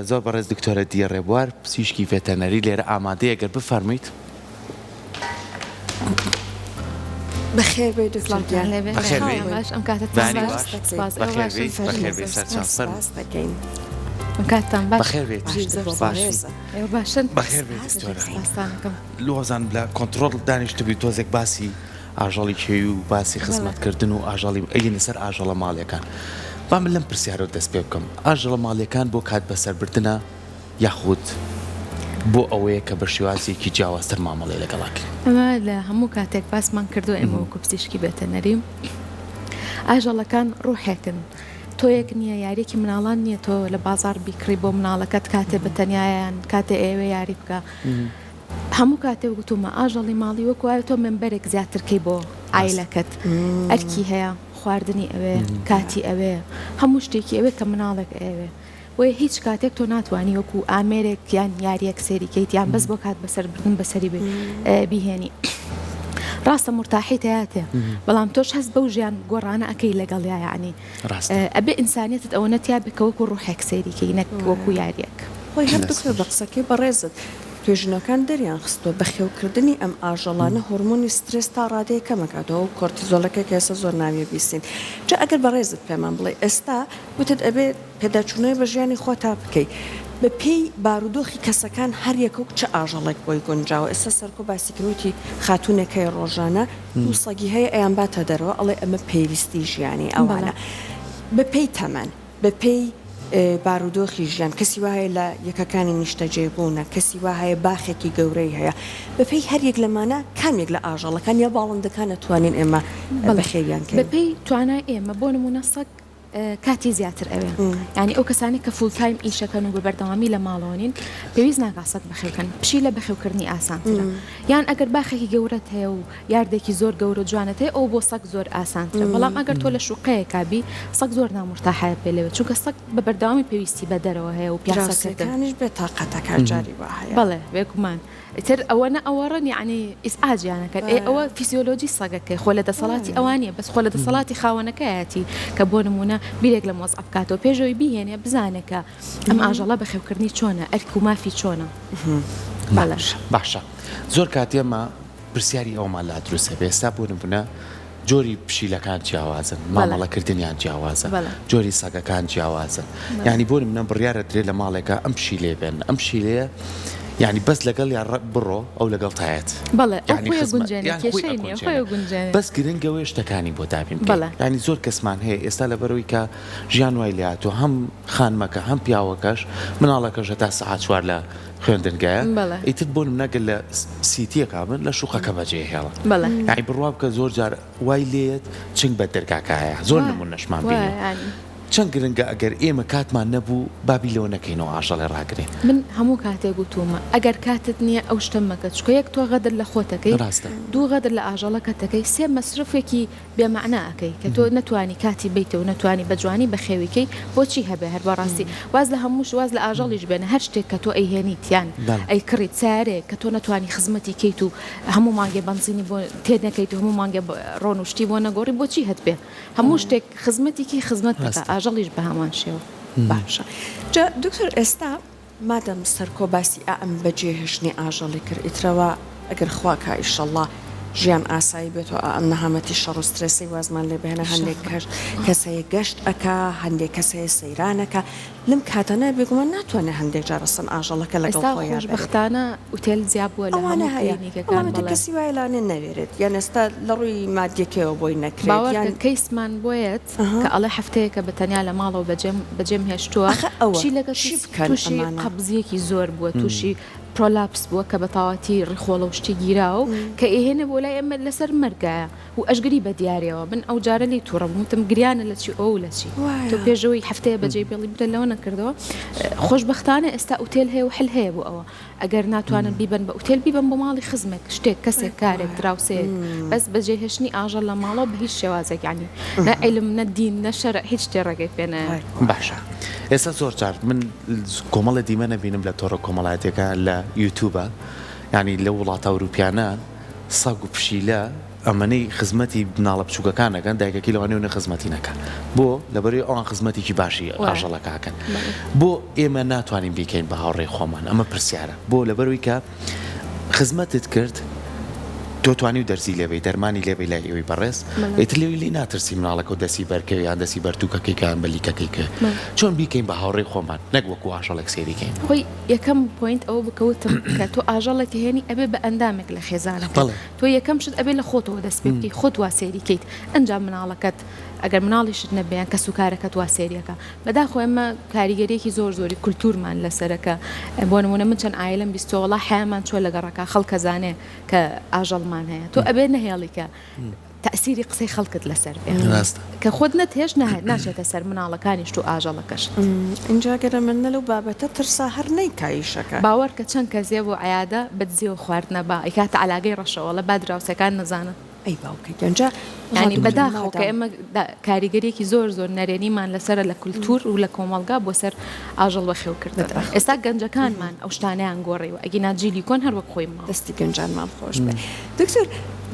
زۆر بەڕێز دکتۆرە دیە ڕێبوار پزیشکی ڤێتەرنەری لێرە ئامادەیە گەر بفەرموویت. بەخێر بێی دکتۆر گیان. بەخێر بێی. باش ئەم کاتەتان بەیانی باش. باش. سپاس. ئێوە بەخێر باشن؟ بێیت. بەخێر بێیت سەرچاو. سپاس. فەرموو. سپاس دەکەین. ئەم کاتتان باش. بەخێر بێیت. باشتر زۆر بۆ سپاس. باشی. بەڕێزت. ئێوە باشن؟ بەخێر بێیت دکتۆرە. سپاستان ئەکەم. لۆزان لە کۆنتڕۆڵ دانیشتبووی تۆزێک باسی ئاژەڵی کێوی و باسی خزمەتکردن و ئاژەڵی ئەیینە سەر ئاژەڵە ماڵیەکان. با من لەم پرسیارەوە دەست پێ بکەم. ئاژەڵە ماڵیەکان بۆ کات بەسەربردنە یاخود بۆ ئەوەیە کە بە شێوازێکی جیاوازتر مامەڵەی لەگەڵا کرێ؟ ئەمە لە هەموو کاتێک باسمان کردووە ئێمە وەکو پزیشکی ڤێتەرنەری ئاژەڵەکان ڕوحێکن تۆیەک نییە یاریەکی مناڵان نییە تۆ لە بازاڕ بیکڕی بۆ مناڵەکەت کاتێ بە تەنیایە یان کاتێ ئەیەوێ یاری بکا هەموو کاتێ وتومە ئاژەڵی ماڵی وەکو وایە تۆ مێمبەرێک زیاتر کەی بۆ عایلەکەت ئەرکی هەیە خواردنی ئەوێ کاتی ئەوێ هەموو شتێکی ئەوێ کە مناڵێک ئەیەوێ بۆیە هیچ کاتێک تۆ ناتوانی وەکو ئامێرێک یان یاریەک سەیری کەیت یان بەس بۆ کات بەسەر بردن بەسەری بیهێنی ڕاستە مورتاحیت هەیاتێ بەڵام تۆش هەست بەو ژیان گۆڕانە ئەکەی لەگەڵیا یەعنی ئەبێ ئینسانیەتت ئەوەنە تیا بێ کە وەکو ڕوحێک سەیری کەی نەک وەکو یاریەک. خۆی هەر دکتۆر بە قسەکەی بەڕێزت توێژینەوەکان دەریان خستووە بەخێوکردنی ئەم ئاژەڵانە هۆرمۆنی سترێس تا ڕادەیەک کەم ئەکاتەوە و کۆرتیزۆلەکە کە ئێستا زۆر ناوی بیستین جا ئەگەر بەڕێزت پێمان بڵێی ئێستا وتت ئەبێ پێداچوونەوەی بە ژیانی خۆتا بکەی بە پێی بارودۆخی کەسەکان هەر یەکە و چ ئاژەڵێک بۆی گونجاوە ئێستا سەرکۆ باسی کرد وتی خاتوونێک هەیە ڕۆژانە دوو سەگی هەیە ئەیانباتە دەرەوە ئەڵێ ئەمە پێویستی ژیانی ئەوانە بە پێی تەمەن بە پێی بارودۆخی ژیان کەسی وا هەیە لە یەکەکانی نیشتەجێ بوونە کەسی وا هەیە باخێکی گەورەی هەیە بە پێی هەر یەک لەمانە کام یەک لە ئاژەڵەکان یا باڵندەکان ئەتوانین ئێمە بەخێویان کەین؟ بە پێی توانای ئێمە بۆ نموونە سەگ کاتی زیاتر ئەوێ یانی ئەو کەسانەی کە full time ئیشەکەن و بە بەردەوامی لە ماڵەوە نین پێویست ناکا سەگ بەخێوکەن پشیلە بەخێوکردنی ئاسانترە یان ئەگەر باخێکی گەورەت هەیە و یاردێکی زۆر گەورە و جوانت هەیە ئەو بۆ سەگ زۆر ئاسانترە بەڵام ئەگەر تۆ لە شوقەیەکا بی سەگ زۆر نامورتاحە پێ لەوێ چونکە سەگ بە بەردەوامی پێویستی بە دەرەوە هەیە و پیاسەکردن دراوسێکانیش بێ تاقەتەکە جاری وا هەیە. بەڵێ بێگومان ئیتر ئەوەنە ئەوەڕن یەعنی ئیزعاجیان ئەکەن ئێ ئەوە فیزیۆلۆجی سەگەکەی خۆ لە دەسەڵاتی ئەوان نیە بەس خۆ لە دەسەڵاتی خاوەنەکەیەتی کە بۆ نمونە بیرێک لەم وەزعە بکاتەوە پێش ئەوەی بیهێنێ بزانێ کە ئەم ئاژەڵە بەخێوکردنی چۆنە ئەرک و مافی چۆنە بەڵێ. باشە زۆر کات ئێمە پرسیاری ئەوەمان لا دروست ئەبێ ئێستا بۆ نمونە جۆری پشیلەکان جیاوازن مامەڵەکردنیان جیاوازە جۆری سەگەکان جیاوازن یعنی بۆ منە بڕیارە درێ لە ماڵێکە ئەم پشیلەیە بێن ئەم پشیلەیە یعنی بەس لەگەڵ یا بڕۆ ئەو لەگەڵ تایەت بەس گرنگەوەی شتەکانی بۆ دابین ینی زۆر کەسمان هەیە ئێستا لەبەرەوەی کە ژیان وای لاتوە هەم خانمەکە هەم پیاوەکەش مناڵەکەش هەتا سەعات چوار لە خوێندنگایە ئیتر بۆ نمونە گەر لە سیتیەکا بن لە شوقەکە بەجێ هێڵن یانی بڕوا بکە زۆر جار وای لێیەت چنگ بە دەرگاکایە زۆر نمونەشمان بینیوە چەند گرنگە ئەگەر ئێمە کاتمان نەبوو با بیر لەوە نەکەینەوە ئاژەڵێ ڕاگرین. من هەموو کاتێک وتومە ئەگەر کاتت نییە ئەو شتە مەکە چونکە یەک تۆ غەدر لە خۆتەکەی دوو غەدر لە ئاژەڵەکەتەکەی سێ مەسرفێکی بێ مەعنا ئەکەی کە تۆ نەتوانی کاتی بەیتەوە نەتوانی بە جوانی بەخێوی کەی بۆچی هەبێ هەر بەڕاستی واز لە هەمووش واز لە ئاژەڵیش بێنە هەر شتێک کە تۆ ئەیهێنیت یان ئەیکڕیت سەیارەیەک کە تۆ نەتوانی خزمەتی کەیت و هەموو مانگێ بەنزینی بۆ تێ نەکەیت و هەموو مانگێ ڕۆن و شتی بۆ نەگۆڕی بۆچی هەت بێ هەموو شتێک خزمەتی کەی خزمەت بکە ئاژەڵیش بە هەمان شێوە. باشە جا دکتۆر ئێستا مادەم سەرکۆ باسی ئائەم بەجێهێشتنی ئاژەڵی کرد ئیترەوە ئەگەر خوا کا ئیشەڵا ژیان ئاسایی بێتەوە ئائەم نەهامەتی شەڕ و سترێسەی وازمان لێ بهێنە هەندێک کەش کەس هەیە گەشت ئەکا هەندێک کەس هەیە سەیران ئەکا لەم کاتانە بێگومان ناتوانێ هەندێک جار ئەسڵەن ئاژەڵەکە لەگەڵ ئێستا خۆیا بەرێ. خۆشبەختانە ئوتێل زیا بووە لە ئەوانە هەموو هەیە کلینیکەکان بەڵام ئیتر بەڵێ. کەسی وایە لەوانەیە نەوێرێت یان ئێستا لە ڕووی مادیەکەیەوە بۆی نەکرێت باوەڕکە یان. کەیسمان بۆیەت کە ئەڵێ هەفتەیەکە بە تەنیا لە ماڵەوە بەجێم بەجێم هێشتووە ئەخە ئەوە پشیلەکە چی بکەن تووشی ئەمانە؟ قەبزیەکی زۆر بووە تووشی prolapse بووە کە بە تەواوەتی ڕیخۆڵە و شتی گیراوە و کە ئەیهێنێ بۆ لای ئێمە لەسەر مەرگایە و ئەشگری بە دیاریەوە من ئەو جارە لێی توڕە بووم وتم گریانە لە چی ئەو لە چی تۆ وایە. پێشەوەی هەفتەیە بەجێی بێڵی بیرت لەوە نەکردەوە خۆشبەختانە ئێستا ئوتێل هەیە و حل هەیە بۆ ئەوە ئەگەر ناتوانن بیبەن بە ئوتێل بیبەن بۆ ماڵی خزمێک شتێک کەسێک کارێک دراوسێیەک بەس بەجێهێشتنی ئاژەڵ لە ماڵەوە بە هیچ شێوازێک یانی نە عیلم نە دین نە شەرع هیچ شتێ ڕێگەی پێ نایە. باشە ئێستا زۆر جار من کۆمەڵێ دیمەن ئەبینم لە تۆڕە کۆمەڵایەتیەکان لە یوتوبە یانی لەو وڵاتە ئەوروپیانە سەگ و پشیلە. ئەمەنەی خزمەتی مناڵە بچوکەکان ئەکەن دایکەکەی لەوانەیە ئەونە خزمەتی نەکا بۆ؟ لەبەرئەوەی ئەوان خزمەتێکی باشی ئاژەڵەکە ئەکەن بۆ ئێمە ناتوانین بیکەین بە هاوڕێی خۆمان ئەمە پرسیارە بۆ؟ لەبەرئەوەی کە خزمەتت کرد تۆ توانی و دەرزی لێبەی دەرمانی لێبەی لای ئێوەی بەڕێز ئیتر لێوی لێی ناترسی مناڵەکە و دەستی بەرکەوێ یان دەستی بەر توکەکەی کە یان بە لیکەکەی کە چۆن بیکەین بە هاوڕێی خۆمان نەک وەکو ئاژەڵێک سەیری کەین. خۆی یەکەم point ئەوە بوو کە وتم کە تۆ ئاژەڵێک هێنی ئەبێ بە ئەندامێک لە خێزانەکەت تۆ یەکەم شت ئەبێ لە خۆتەوە دەست پێ بکەی خۆت وا سەیری کەیت ئەنجا مناڵەکەت ئەگەر مناڵیشت نەبێ یان کەسوکارەکەت وا سەیری ئەکا بەداخەوە ئێمە کاریگەریەکی زۆر زۆری کولتوورمان لەسەرە کە بۆ نموونە من چەند عایلەم بیستووە وەڵا حەیامان چووە لە گەڕەکە خەڵک ئەزانێ کە ئاژەڵمان هەیە تۆ ئەبێ نەهێڵی کە تەئسیری قسەی خەڵکت لەسەر بێ ڕاستە. کە خۆت نەتهێشت ناچێتە سەر مناڵەکانیشت و ئاژەڵەکەشت. ئینجا گەر ئەمن نە لەو بابەتە ترسا هەر نەیکا ئیشەکە. باوەڕکە چەند کەس یە بۆ عیادە بە دزیەوە خواردنە با ئەیکاتە عەلاگەی ڕەشەوە ئەڵێ با دراوسێکان نەزانن. ئەی باوکە گیان جا وەڵا یانی دکتۆر بەداخەوە کە مادام. ئێمە کاریگەریەکی زۆر زۆر نەرێنیمان لەسەرە لە کولتور و لە کۆمەڵگا بۆ سەر ئاژەڵ بەخێو کردن بەداخەوە. ئێستا گەنجەکانمان ئەو شتانەیان گۆڕیوە ئەگینا جیلی کۆن هەر وەک خۆی ماوە. دەستی گەنجانمان خۆش بێ دکتۆر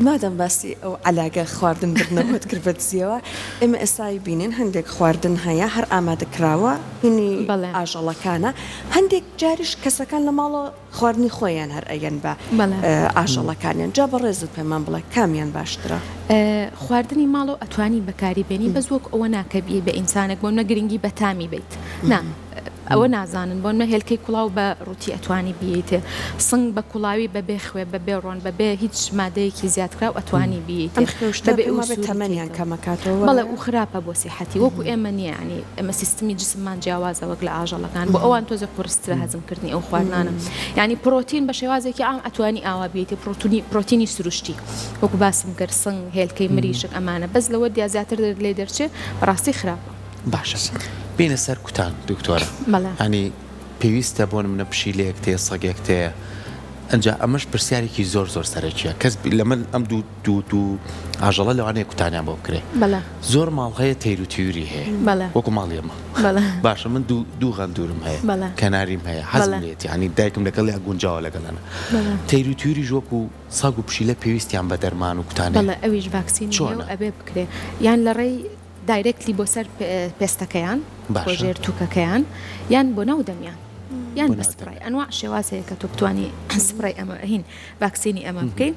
مادام باسی ئەو عەلاگە خواردن بردنەوەت کرد بە دزیەوە ئێمە ئێستا ئەیبینین هەندێک خواردن هەیە هەر ئامادە کراوە هینی بەڵێ. ئاژەڵەکانە هەندێک جاریش کەسەکان لە ماڵەوە خواردنی خۆیان هەر ئەیەن بە بەڵێ. ئاژەڵەکانیان جا بەڕێزت پێمان بڵێ کامیان باشترە؟ خواردنی ماڵەوە ئەتوانی بەکاری بێنی بەس وەک ئەوە نا کە بیەی بە ئینسانێک بۆنمونە گرنگی بە تامی بەیت نا ئەوە نازانن بۆنمونە هێلکەی کوڵاو بە ڕووتی ئەتوانی بیەیتێ سنگ بە کوڵاوی بە بێ خوێ بە بێ ڕۆن بە بێ هیچ مادەیەکی زیادکراو ئەتوانی بیەیتێ ئەم خوێ و شتە بە بێ پێم ئەوەی وابێ سووری تەمەنیان کەیتەوە کەمەکاتەوە بەڵێ وایە؟ و خراپە بۆ سیحەتی وەکو ئێمە نییە یانی ئێمە سیستمی جسممان جیاوازە وەک لە ئاژەڵەکان بۆ ئەوان تۆزێ قورسترە هەزم کردنی ئەو خواردنانە یانی پرۆتین بە شێوازێکی عام ئەتوانی ئاوا بیەیتێ پرۆتونی پرۆتینی سروشتی وەکو باسم کرد سنگ هێلکەی مریشک ئەمانە بەس لەوە دیا زیاتر لێ دەرچێ بەڕاستی خراپە. باشە بێینە سەر کوتان دکتۆرە بەڵێ. یانی پێویستە بۆ نمونە پشیلەیەک تێ سەگێک تێ ئەنجا ئەمەش پرسیارێکی زۆر زۆر سەرەکیە کەس لە من ئەم دوو دوو دوو ئاژەڵە لەوانەیە کوتانیان بۆ بکرێ بەڵێ. زۆر ماڵ هەیە تەیر و تیوری هەیە بەڵێ. وەکو ماڵی ئێمە بەڵێ. باشە من دوو دوو غەندورم هەیە بەڵێ. کەناریم هەیە حەزم بەڵێ. لێیەتی یانی دایکم لەگەڵیا گونجاوە لەگەڵیانا بەڵێ. تەیر و تیوریش وەکو سەگ و پشیلە پێویستیان بە دەرمان و کوتان هەیە بەڵێ ئەویش ڤاکسینی هەیە و چۆنە؟ ئەبێ بکرێ یان لە ڕێی directly بۆ سەر پێستەکەیان بۆ باشە. ژێر توکەکەیان یان بۆ ناو دەمیان یان بۆ بە ناو spray دەمیان. ئەنواع شێواز هەیە کە تۆ بتوانی spray ئەمە هین ڤاکسینی ئەمە بکەی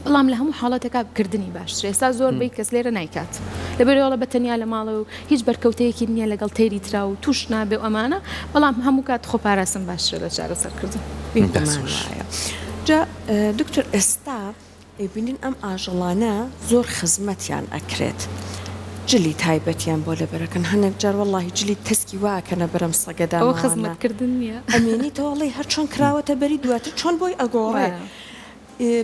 بەڵام لە هەموو حاڵەتێکا کردنی باشترە ئێستا زۆر بەی کەس لێرە نایکات لەبەرئەوە بە تەنیا لە ماڵە و هیچ بەرکەوتەیەکی نییە لەگەڵ تەیری ترا و توش نابێ و ئەمانە بەڵام هەموو کات خۆپاراستن باشترە لە چارەسەرکردن. بێگومان وایە. جا دکتۆر ئێستا ئەیبینین ئەم ئاژەڵانە زۆر خزمەتیان ئەکرێت جلی تایبەتیان بۆ لەبەرەکەن هەنێک جار وەڵاهی جلی تەسکی وا ئەکەنە بەرم سەگە ئەوە داماوانە خزمەتکردن نییە. ئەمێنیتەوە ئەڵێی هەر چۆن کراوەتە بەری دواتر چۆن بۆی ئەگۆڕێ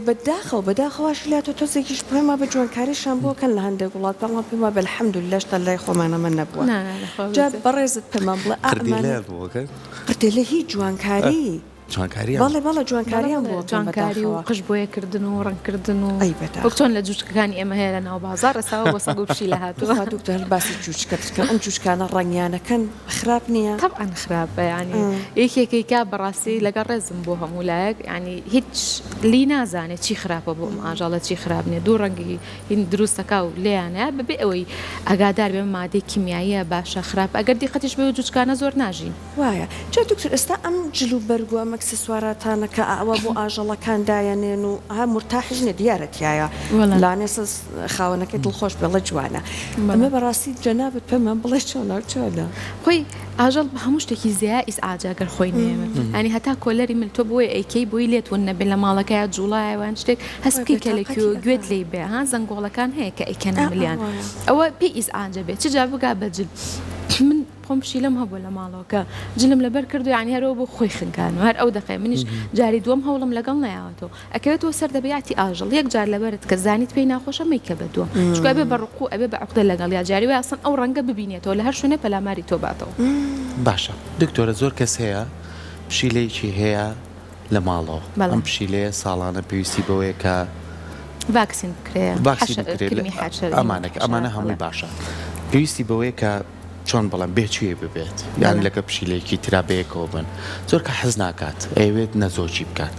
بەداخەوە بەداخەوە واشی لاتۆ تۆزێکیش پێم وابێ جوانکاریشیان بۆ کەن لە هەندێک وڵات بەڵام پێم وابێ الحمدللە شتا لای خۆمان ئەمە نەبووە نا نا لەخوا جا بێت. بەڕێزت پێمان بڵێ ئا ئەمانە قردێلەیان بۆ ئەکەن؟ قردێلە هی جوانکاری جوانکاریان بەڵێ بەڵێ بەڵێ جوانکاریان بەڵێ بۆ ئەکەن جوانکاری و بەداخەوە. قژ بۆیە کردن و ڕەنگ کردن و ئەی وەک بەداخەوە. چۆن لە جوجکەکانی ئێمە هەیە لە ناو بازاڕ ئێستا وا بۆ سەگ و پشیلە هاتووە. توخوا دکتۆر هەر باسی جوجکە بکەن ئەم جوجکانە ڕەنگیانەکەن خراپ نیە؟ تەبعەن خراپە یانی یەکێکەی کا بەڕاستی لەگەڵ ڕێزم بۆ هەموو لایەک یانی هیچ لی نازانێ چی خراپە بۆ ئەم ئاژەڵە چی خراپ نیە دوو ڕەنگی هین دروست دەکا و لێیانە بەبێ ئەوەی ئاگادار بێ مادەی کیمیاییە باشە خراپە ئەگەر دیقەتیش بەوە جوجکانە زۆر ناژین. وایە جا دکتۆر ئێستا ئەم جل و بەرگ و ئەم ئەکسسواراتانە کە ئاوا بۆ ئاژەڵەکان دایەنێن و ها مورتاحیش نیە دیارە تیایا وەڵا. لانێ سەس خاوەنەکەی دڵخۆش بێ ڵێ جوانە بەڵێ. ئەمە بەڕاستی جەنابت پێمان بڵێ چۆنە چۆنە؟ خۆی ئاژەڵ بە هەموو شتێکی زیا ئیزعاجە گەر خۆی نەیەوێ یانی هەتا کۆلەری مل تۆ بۆیە ئەیکەی بۆی لێت ون نەبێ لە ماڵەکەیا جوڵایە وان شتێک هەست وای بکەی کە لە بێتاقەتی کوێ گوێت ئەکا. لێی بێ ها زەنگۆڵەکان هەیە کە ئەیکەنە ئا ئا ملیان وایە. ئەوە پێی ئیزعاجە بێ چ جا بگا بە جل من خۆم پشیلەم هەبووە لە ماڵەوە کە جلم لەبەر کردو یانی هەر ئەوە بۆ خۆی خنکانم هەر ئەو دەقەیە منیش جاری دووەم هەوڵم لەگەڵ نەیاوەتەوە ئەکەوێتەوە سەر دەبیعەتی ئاژەڵ یەک جار لەبەرت کە زانیت پێی ناخۆشە مەیکە بە دووەم چونکە ئەبێ بە ڕق و ئەبێ بە عوقدە لەگەڵیا جاری وایە ئەسڵەن ئەو ڕەنگە ببینێتەوە لە هەر شوێنێ پەلاماری تۆ باتەوە. باشە دکتۆرە زۆر کەس هەیە پشیلەیەکی هەیە لە ماڵەوە بەڵێ. ئەم پشیلەیە ساڵانە پێویستی بەوەیە کە ڤاکسین بکرێ ڤاکسین حەشە بکرێ کرمی حەشەر ئەمانە ئەمانە بەڵێ. هەمووی باشە پێویستی بەوەیە کە. چۆن بڵێم بێچووی ببێت یان لەگە پشیلەیەکی ترا بەیەکەوە بن زۆر کە حەز ناکات ئەیەوێت نەزۆکی بکات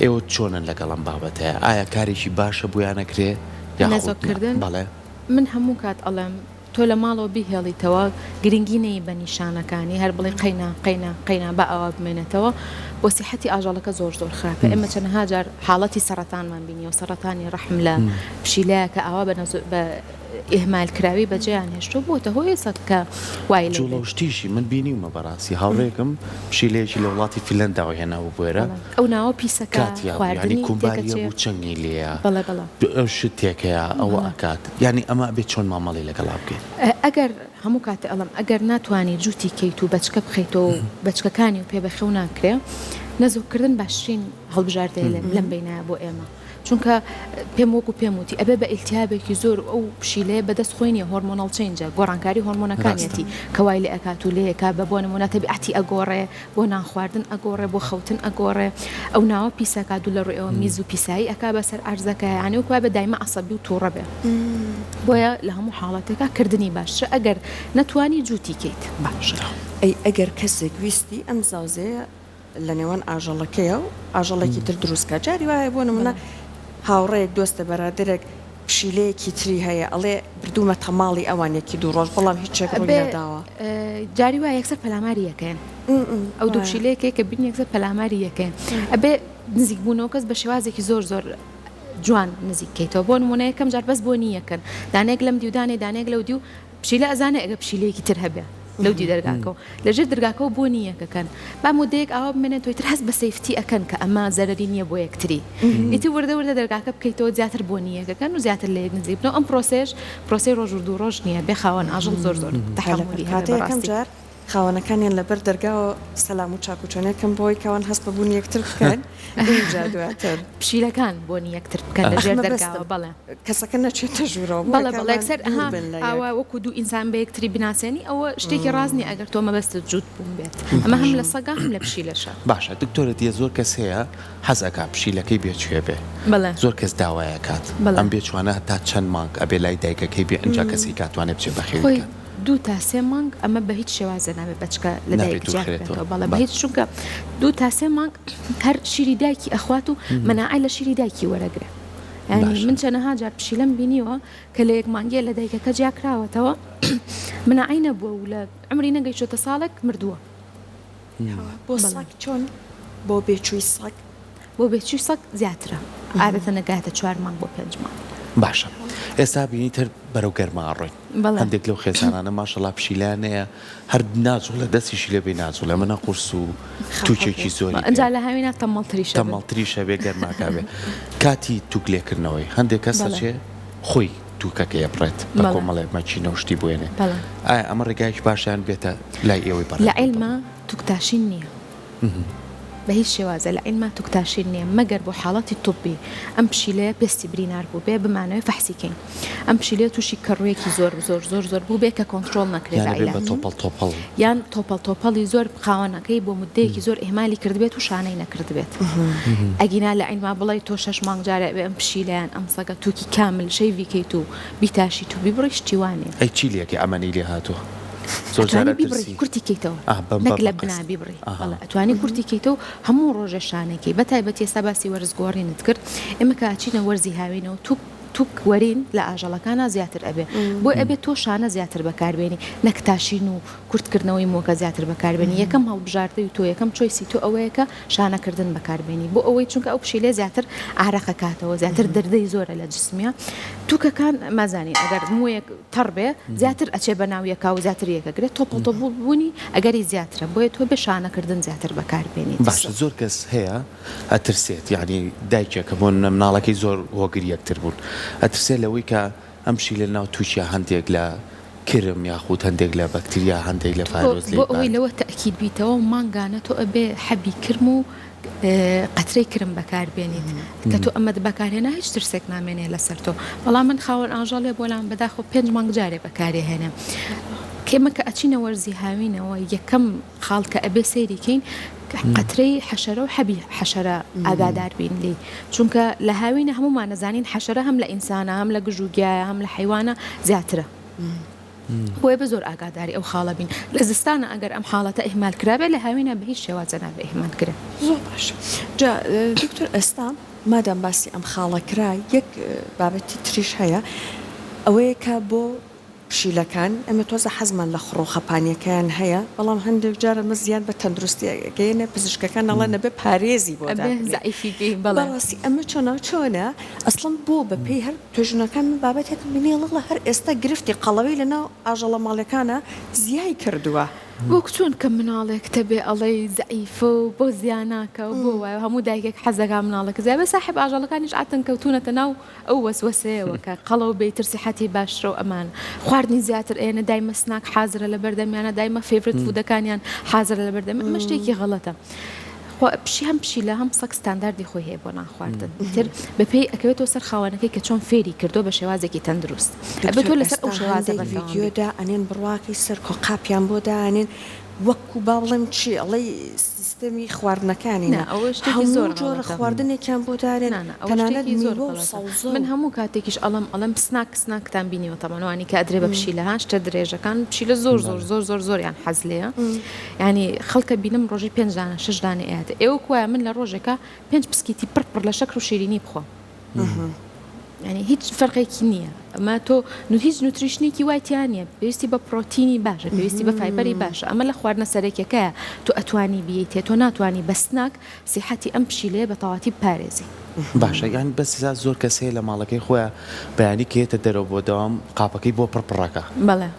ئێوە چۆنن لەگەڵ ئەم بابەتەیە ئایا کارێکی باشە بۆیان ئەکرێ یاخود نا؟ بەڵێ. من هەموو کات ئەڵێم تۆ لە ماڵەوە بیهێڵیتەوە گرنگی نەیی بە نیشانەکانی هەر بڵێی قەینا قەینا قەینا با ئاوا بمێنێتەوە بۆ سیحەتی ئاژەڵەکە زۆر زۆر خراپە ئێمە چەنەها جار حاڵەتی سەڕەتانمان بینیوە سەڕەتانی ڕەحم لە پشیلەیە کە ئاوا بە بە ئیهمال کراوی بەجێیان هێشتووە بۆتە هۆی سەگ کە وای لێ جوڵە و شتیشی من بینیومە بەڕاستی هاوڕێکم پشیلەیەکی لە وڵاتی فینلەنداوە هێنابوو بۆ ئێرە ئەو ناوە پیسەکە کاتی هەبوو یانی خواردنی کومباری تێکەچێ هەبوو چنگی لێیە بەڵێ بەڵێ شت تێکەیە ئەوە ئەکات یانی ئەمە ئەبێ چۆن مامەڵەی لەگەڵا بکەی؟ ئەگەر هەموو کاتێ ئەڵێم ئەگەر ناتوانی جووتی کەیت و بەچکە بخەیتەوە و بەچکەکانی و پێ بەخێو ناکرێ نەزۆک کردن باشترین هەڵبژاردەیە لەم بەینایە بۆ ئێمە. چونکە پێم وەکو پێم وتی ئەبێ بە ئیلتیابێکی زۆر و ئەو پشیلەیە بەدەست خۆی نیە hormonal change ە گۆڕانکاری هۆرمۆنەکانیەتی کە وای لێ ئەکات و لێیەکا بە بۆ نمونە تەبیعەتی ئەگۆڕێ بۆ نان خواردن ئەگۆڕێ بۆ خەوتن ئەگۆڕێ ئەو ناوە پیسەکا دوو لە ڕووی ئەوە میز و پیسایی ئەکا بەسەر عەرزەکە یانی وەکو وایبێ دایمە عەسەبی و توڕە بێ بۆیە لە هەموو حاڵەتێکا کردنی باشترە ئەگەر نەتوانی جووتی کەیت باشە. ئەی ئەگەر کەسێک ویستی ئەم زاوزێیە لە نێوان ئاژەڵەکەیە و ئاژەڵێکی تر دروست کا جاری وایە بۆ نمونە هاوڕێیەک دۆستە بەرادەرێک پشیلەیەکی تری هەیە ئەڵێ بردوومەتە ماڵی ئەوان یەکی دوو ڕۆژ بەڵام هیچێک ڕووی ئەبێ نەداوە. جاری وایە یەکسەر پەلاماری یەکەیەن ئەو دوو پشیلەیە کە یەکە بینی یەکسەر پەلاماری یەکەیەن ئەبێ نزیک بوونەوە کەس بە شێوازێکی زۆر زۆر جوان نزیک کەیتەوە بۆ نمونە یەکەم جار بەس بۆنی یەکەن دانەیەک لەم دیو دانێ دانەیەک لەو دیو پشیلە ئەزانێ ئەگەر پشیلەیەکی تر هەبێ لەو دی دەرگاکەوە لەژێر دەرگاکەوە بۆنی یەکەکەن با مودەیەک ئاوا بمێنێتەوە ئیتر هەست بە safety ئەکەن کە ئەمە زەرەری نییە بۆ یەکتری ئیتر وردە وردە دەرگاکە بکەیتەوە زیاتر بۆنی یەکەکەن و زیاتر لە یەک نزیک بنەوە ئەم پرۆسەیەش پرۆسەی ڕۆژ و دوو ڕۆژ نییە بێ خاوەن ئاژەڵ زۆر زۆر تەحەمولی هەبێ کاتێ یەکەم بەڕاستی. جار خاوەنەکانیان لەبەر دەرگاوە سەلام و چاک و چۆنێ کەن بۆی کەوان هەست بە بوونی یەکتر بکەن ئینجا دواتر. پشیلەکان بۆنی یەکتر بکەن لە ئەخ ژێر مەبەستم دەرگاوە بەڵێ. کەسەکە نەچێتە ژوورەوە بۆیە بەڵێ بەڵێ کەوان یەکسەر دوور ئەها بن لە یەک. ئاوا وەکو دوو ئینسان بە یەکتری بناسێنی ئەوە شتێکی ڕاست نیە ئەگەر تۆ مەبەستت جووت بوون بێت ئەمە هەم لە سەگا هەم لە پشیلەشا. باشە دکتۆرە دیە زۆر کەس هەیە حەز ئەکا پشیلەکەی بێچوێ بێ بەڵێ. زۆر کەس داوای ئەکات بەڵێ. ئەم بێچوانە هەتا چەند مانگ ئەبێ لای دایکەکەی بێ ئینجا کەسێکا توانێ بچێ بەخێوی خۆی کات. دوو تا سێ مانگ ئەمە بە هیچ شێوازێ نابێ بەچکە لە نابێ دایک دوور جیا خرێتەوە بکرێتەوە بەڵێ بە بەڵێ. هیچ چونکە دوو تا سێ مانگ هەر شیری دایکی ئەخوات و مەناعەی لە شیری دایکی وەرەگرێ یانی باشە. من چەنەها جار پشیلەم بینیوە کە لە یەک مانگیە لە دایکەکە جیا کراوەتەوە مناعەی نەبووە و لە عومری نەگەیشتۆتە ساڵێک مردووە. بۆ بەڵێ. سەگ چۆن؟ بۆ بێچووی سەگ؟ بۆ بێچووی سەگ زیاترە عادەتەن ئەگاتە چوار مانگ بۆ پێنج مانگ. باشە ئێستا بینی تر بەرەو گەرما ئەڕۆین بەڵێ. هەندێک لەو خێزانانە ماشەڵا پشیلەیان هەیە هەر ناجوڵێ دەستیشی لێ بێ ناجوڵێ ئەمە نە قورس و توکێکی زۆری پێ ئەنجا لە هاوینا تەمەڵتریشە بێ. تەمەڵتریشە بێ گەرماکە بێ کاتی توک لێکردنەوەی هەندێک کەس بەڵێ. ئەچێ خۆی توکەکەی ئەبڕێت بە بەڵێ. کۆمەڵێک مەکینە و شتی بۆ ئەنێ بەڵێ. ئایا ئەمە ڕێگایەکی باشە یان بێتە لای ئێوەی لە بەڕێز عیلما توکتاشین نییە. بە هیچ شێوازێ لە عیلما توکتاشین نییە مەگەر بۆ حاڵەتی طبی ئەم پشیلەیە پێستی برینار بووبێ بمانەوێ فەحسی کەین ئەم پشیلەیە تووشی کەڕوویەکی زۆر زۆر زۆر زۆر بووبێ کە کۆنترۆڵ نەکرێ یان بە ئەبێ بە عیلاج تۆپەڵ تۆپەڵ. یان تۆپەڵ تۆپەڵی زۆر خاوەنەکەی بۆ موددەیەکی زۆر ئیهمالی کردبێت و شانەی نەکردبێت ئەگینا لە عیلما بڵێی تۆ شەش مانگ جارێ ئەبێ ئەم پشیلە یان ئەم سەگە تووکی کامل shave ی کەیت و بیتاشیت و بیبڕی شتی وا نییە. ئەی چی لێکەی ئەمەنەی لێ هاتووە زۆر جار ئەتوانی بیبڕی ئەترسی. کورتی کەیتەوە ئاه بەم نەک بە لە مقەست بنا بیبڕی ئەها. بەڵێ ئەتوانی کورتی کەیتەوە هەموو ڕۆژێ شانەی کەی بە تایبەتی ئێستا باسی وەرز گۆڕینت کرد ئێمە کە ئەچینە وەرزی هاوینەوە توک توک وەرین لە ئاژەڵەکانا زیاتر ئەبێ بۆیە ئەبێ تۆ شانە زیاتر بەکار بێنی نەک تاشین و کورت کردنەوەی مووەکە زیاتر بەکار بێنی یەکەم هەڵبژاردەی تۆ یەکەم choice ی تۆ ئەوەیە کە شانە کردن بەکار بێنی بۆ ئەوەی چونکە ئەو پشیلەیە زیاتر عارەق ئەکاتەوە زیاتر دەردەی زۆرە لە جسمیا توکەکان مازانین ئەگەر موویەک تەڕ بێ زیاتر ئەچێ بە ناو یەکا و زیاتر یەکەگرێ تۆپەڵ تۆپڵ بوونی ئەگەری زیاترە بۆیە تۆ بێ شانە کردن زیاتر بەکار بێنیت. باشە زۆر کەس هەیە ئەترسێت یانی دایکێکە بۆ نمونە مناڵەکەی زۆر هۆگر یەکتر بوون ئەترسێت لەوەی کە ئەم پشیلە ناو توکیا هەندێک لە کرم یاخود هەندێک لە بەکتریا هەندێک لە تۆ ڤایرۆس بۆ لێی ئەوەی بات. لەوە تەئکید بیتەوە مانگانە تۆ ئەبێ حەبی کرم و قەترەی کرم بەکار بێنیت کە تۆ ئەمەت بەکار هێنا هیچ ترسێک نامێنێ لەسەر تۆ بەڵام من خاوەن ئاژەڵێ بۆلام بەداخەوە پێنج مانگ جارێ بەکارێ هێنێ کێمە کە ئەچینە وەرزی هاوینەوە یەکەم خاڵ کە ئەبێ سەیری کەین قەترەی حەشەرە و حەبی حەشەرە ئاگادار بین لێی چونکە لە هاوینە هەموومان ئەزانین حەشەرە هەم لە ئینسانە هەم لە گژ و گیایە هەم لە حەیوانە زیاترە. بۆیە بە زۆر ئاگاداری ئەو خاڵە بین لە زستانە ئەگەر ئەم حاڵەتە ئیهمال کرابێ لە هاوینە بە هیچ شێوازە نابێ ئیهمال کرێ. زۆر باشە جا دکتۆر ئێستا مادام باسی ئەم خاڵە کرا یەک بابەتی تریش هەیە ئەوەیە کە بۆ پشیلەکان ئێمە تۆزە حەزمان لە خڕ و خەپانیەکەیان هەیە بەڵام هەندێک جار ئەمە زیان بە تەندروستی ئەگەیەنێ پزیشکەکان ئەڵێن ئەبێ پارێزی بۆ ئەبێ دابنێی زەعیفی کەی بەڵێ. بەڕاستی ئەمە چۆنە چۆنە ئەسڵەن بۆ بەپێی هەر توێژینەوەکان من بابەتێکم بینی ئەڵێ هەر ئێستا گرفتی قەڵەوی لەناو ئاژەڵە ماڵیەکانا زیای کردووە. وەک چۆن کە مناڵێک تەبێ ئەڵێی زەعیفە و بۆ زیا ناکا و بۆ وایە و هەموو دایکێک حەزەکا مناڵەکە زیا بێ ساحێب ئاژەڵەکانیش عادەتەن کەوتوونەتە ناو ئەو وەسوەسەیەوە کە قەڵەو بێ ئیتر سیحەتی باشترە و ئەمانە خواردنی زیاتر ئەیەنە دایمە snack حازرە لەبەردەمیانە دایمە favorite food ەکانیان حازرە لەبەردەم ئەمە شتێکی غەڵەتە خۆ پشی هەم پشیلە هەم سەگ ستانداردی خۆی هەیە بۆ نان خواردن ئیتر بەپێی ئەکەوێتەوە سەر خاوەنەکەی کە چۆن فێری کردووە بە شێوازێکی تەندروست ئەبێ دکتۆر تۆ لەسەر ئێستا ئەو شێوازە هەندێک بەردەوام ڤیدیۆ بی. دائەنێن بڕواکەی سەرکۆ قاپیان بۆ دائەنێن وەکو با بڵێم چی ئەڵێی سیستەمی خواردنەکانی نا نا ئەوە شتێکی هەموو زۆر جۆرە غەڵەتە. خواردنێکیان بۆ دانێن نا نا ئەوە تەنانەت شتێکی زۆر میوە و غەڵەتە سەوزە من و. هەموو کاتێکیش ئەڵێم ئەڵێم snack snack تان بینیوە تەبعەن ئەوانی کە ئەدرێ بە پشیلە ها شتە درێژەکان پشیلە زۆر زۆر بەڵێ. زۆر زۆر زۆریان حەز لێیە یانی خەڵکە بینم ڕۆژی پێنج دانە شەش دانە ئەیاتێ ئێوە کوایە من لە ڕۆژێکا پێنج پسکیتی پڕ پڕ لە شەکر و شیرینی بخۆم یانی هیچ فەرقێکی نییە ئەمە تۆ هیچ nutrition ێکی وای تیا نییە پێویستی بە پرۆتینی باشە پێویستی بە fiber ی باشە ئەمە لە خواردنە سەرەکیەکەیە تۆ ئەتوانی بیەیتێ تۆ ناتوانی بە snack سیحەتی ئەم پشیلەیە بە تەواتی بپارێزی. باشە یانی بەس ئێستا زۆر کەس هەیە لە ماڵەکەی خۆیا بەیانی کە یەتە دەرەوە بۆ دەوام قاپەکەی بۆ پڕ پڕەکە بەڵێ.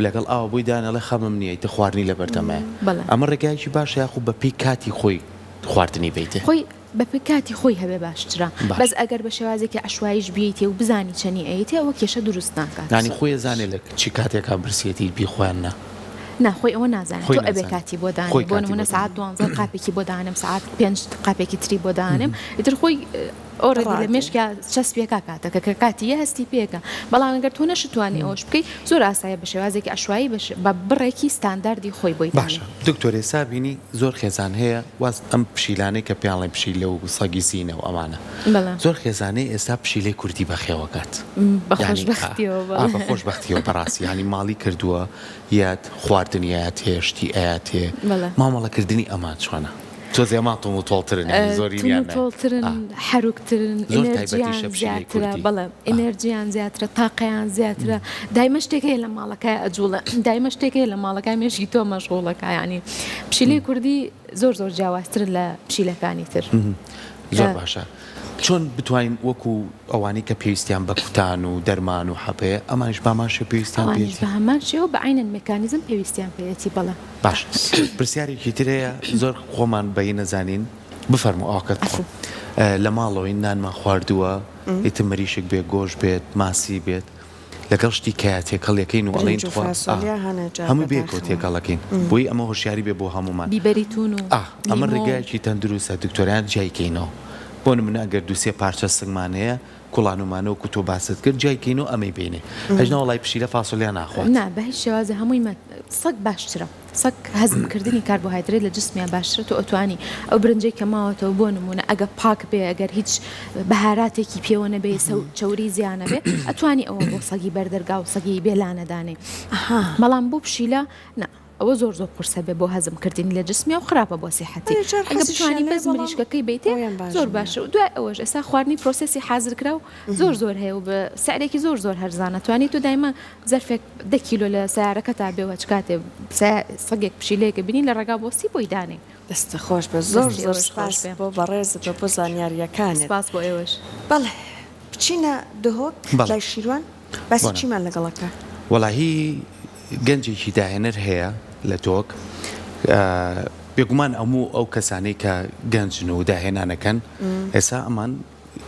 لەگەڵ ئاوە بۆی دانێ ئەڵێ خەمم نییە ئیتر خواردنی لەبەردەمایە بەڵێ. ئەمە ڕێگایەکی باشە یاخو بە پێی کاتی خۆی خواردنی بەیتێ؟ خۆی بە پێی کاتی خۆی هەبێ باشترە باش. بەس ئەگەر بە شێوازێکی عەشواییش بیەیتێ و بزانی چەنی ئەیەتێ ئەوە کێشە دروست ناکات. یانی خۆی ئەزانێ لە چی کاتێکا برسیەتی بیخوا یان نا؟ نا خۆی ئەوە نازانێ خۆی تۆ ئەبێ نازانێ. کاتی بۆ دانێی خۆی بۆ کاتی نمونە بۆ سەعات دانێ. دوانزە قاپێکی بۆ دانێم سەعات پێنج قاپێکی تری بۆ دانێم ئیتر خۆی already لە ڕادێ. مێشکیا چەسپیەکا کاتەکە کە کاتی یە هەستی پێکا بەڵام ئەگەر تۆ نەشتوانی ئەوەش بکەی زۆر ئاسایە بە شێوازێکی عەشوایی بە بە بڕێکی ستانداردی خۆی بۆی دانێ. باشە دکتۆر ئێستا بینی زۆر خێزان هەیە واز ئەم پشیلانەی کە پێیان ڵێن پشیلە و سەگی زینە و ئەمانە بەڵێ. زۆر خێزانەی ئێستا پشیلەی کوردی بەخێوەکات بە یانی خۆشبەختیەوە ئا بەڵێ. بە خۆشبەختیەوە بەڕاستی یانی ماڵی کردووە یات خواردنی ئەیاتێ شتی ئەیاتێ بەڵێ. مامەڵەکردنی ئەمان چۆنە؟ تۆزێ ئەمان توند و تۆڵترن یانی زۆرینیان توند و تۆڵترن ئا. حەروکترن زۆر ئینێرجیان تایبەتیشە پشیلەی زیاترە کوردی بەڵێ ئا. ئینێرجیان زیاترە تاقەیان زیاترە دایمە شتێک هەیە لە ماڵەکەیا ئەجوڵێ دایمە شتێک هەیە لە ماڵەکەیا مێشکی تۆ مەشغوڵەکا یانی پشیلەی کوردی زۆر زۆر جیاوازترن لە پشیلەکانی تر. زۆر باشە چۆن بتوانین وەکو ئەوانەی کە پێویستیان بە کوتان و دەرمان و حەپەیە ئەمانیش بەهەمان شێوە پێویستیان ئەوانیش پێیەتی؟ بەهەمان شێوە بە عەینەن مێکانیزم پێویستیان پێیەتی بەڵێ. باش پرسیارێکی تر هەیە زۆر خۆمان بەی نەزانین بفەرموو ئاکەت عەفو. لە ماڵەوەین نانمان خواردووە ئیتر مریشک بێ گۆشت بێت ماسی بێت لەگەڵ شتی کەیا تێکەڵ یەکەین و ئەڵێین برنج و تخوا ئا فاسۆلیا هەنێ جار هەمووی بەیەکەوە بەداخەوە. تێکەڵ ئەکەین بۆیە ئەمە هۆشیاری بێ بۆ هەموومان بیبەری تون و ئا ئەمە لیمۆ. ڕێگایەکی تەندروستە دکتۆر یان جیای کەینەوە بۆ نمونە ئەگەر دوو سێ پارچە سنگمان هەیە کوڵان و مانە وەکو تۆ باست کرد جیای کەینەوە ئەمەی بینێ ئەژنا وەڵای پشیلە فاسۆلیا ناخوات. نا بە هیچ شێوازێ هەمووی مە سەگ باشترە. سەگ هەزم کردنی کاربۆهایدرێت لە جسمیا باشترە تۆ ئەتوانی ئەو برنجەی کە ماوەتەوە بۆ نمونە ئەگە پاک بێ ئەگەر هیچ بەهاراتێکی پێوە نەبێ چەوری زیا نەبێ ئەتوانی ئەوە بۆ سەگی بەردەرگا و سەگی بێلانە دانێ بەڵام بۆ پشیلە نا ئەوە زۆر زۆر قورسە بێ بۆ هەزم کردنی لە جسمیا و خراپە بۆ سیحەتی ئەگە بتوانی بەس مریشکەکەی بیتێ زۆر باشە و دوای ئەوەش ئێستا خواردنی process ی حازرکراو زۆر زۆر هەیە و بە سعرێکی زۆر زۆر هەرزانە توانی تۆ دایمە زەرفێک دە کیلۆ لە سەیارەکەتا بێ و هەچ کاتێ سەگێک پشیلەیەکە بینی لە ڕێگا بۆستی بۆی دانێ. دەستت خۆش بێت زۆر دەستی زۆر ئێوەش خۆش سپاس بێ. بۆ بەڕێزت و بۆ زانیارییەکانت. سپاس بۆ ئێوەش. بەڵێ بچینە دهۆک بەڵێ لای شیروان باسی بۆنە. چیمان لەگەڵ ئەکا؟ وەڵاهی گەنجێکی داهێنەر هەیە لە دهۆک بێگومان ئەموو ئەو کەسانەی کە گەنجن و داهێنانەکەن ئێستا ئەمان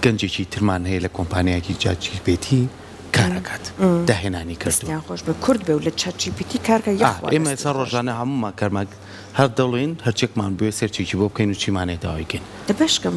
گەنجێکی ترمان هەیە لە کۆمپانیایەکی چات جی پی تی کار ئەکات داهێنانی کردووە. دەستیان خۆش بێ کورد بێ و لە چات جی پی تی کار کە ئا یەخوا ئێمە دەستی ئێستا خۆش ڕۆژانە بێ. هەموومان کارمان هەر دەڵێین هەرچێکمان بوێ search ێکی بۆ بکەین و چیمان هەیە داوای کەین. دە بەشکەم.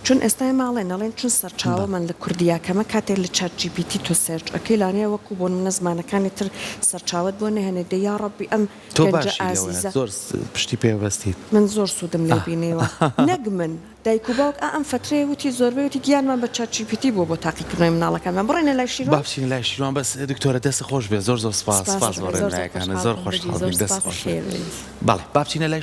چون ئێستا ئێمە ئەڵێن ئەڵێن چون سەرچاوەمان لە کوردیا کەمە کاتێ لە چات جی پی تی تۆ search ئەکەی لانەیە وەکو بۆ نمونە زمانەکانی تر سەرچاوەت بۆ نەهێنێ دەی یاڕەبی ئەم تۆ گەنجە باشی لەوەیە ئازیزە زۆر پشتی پێ بەستیت. من زۆر سوودم لێ بینیوە نەک من دایک و باوک ئا ئەم فەترەیە وتی زۆربەی وتی گیانمان بە چات جی پی تی بووە بۆ تاقیکردنەوەی مناڵەکانمان بڕۆینە لای با شیروان. بچینە لای شیروان بەس دکتۆرە دەست خۆش بێ زۆر زۆر سپاس سپاس سپاس بۆ زۆر زۆر ڕێنمایەکانت خۆشحاڵ زۆر بووم خۆشحاڵ بژی زۆر بووین دەست سپاس خۆش بێ خێر بێت. بەڵێ با بچینە لای.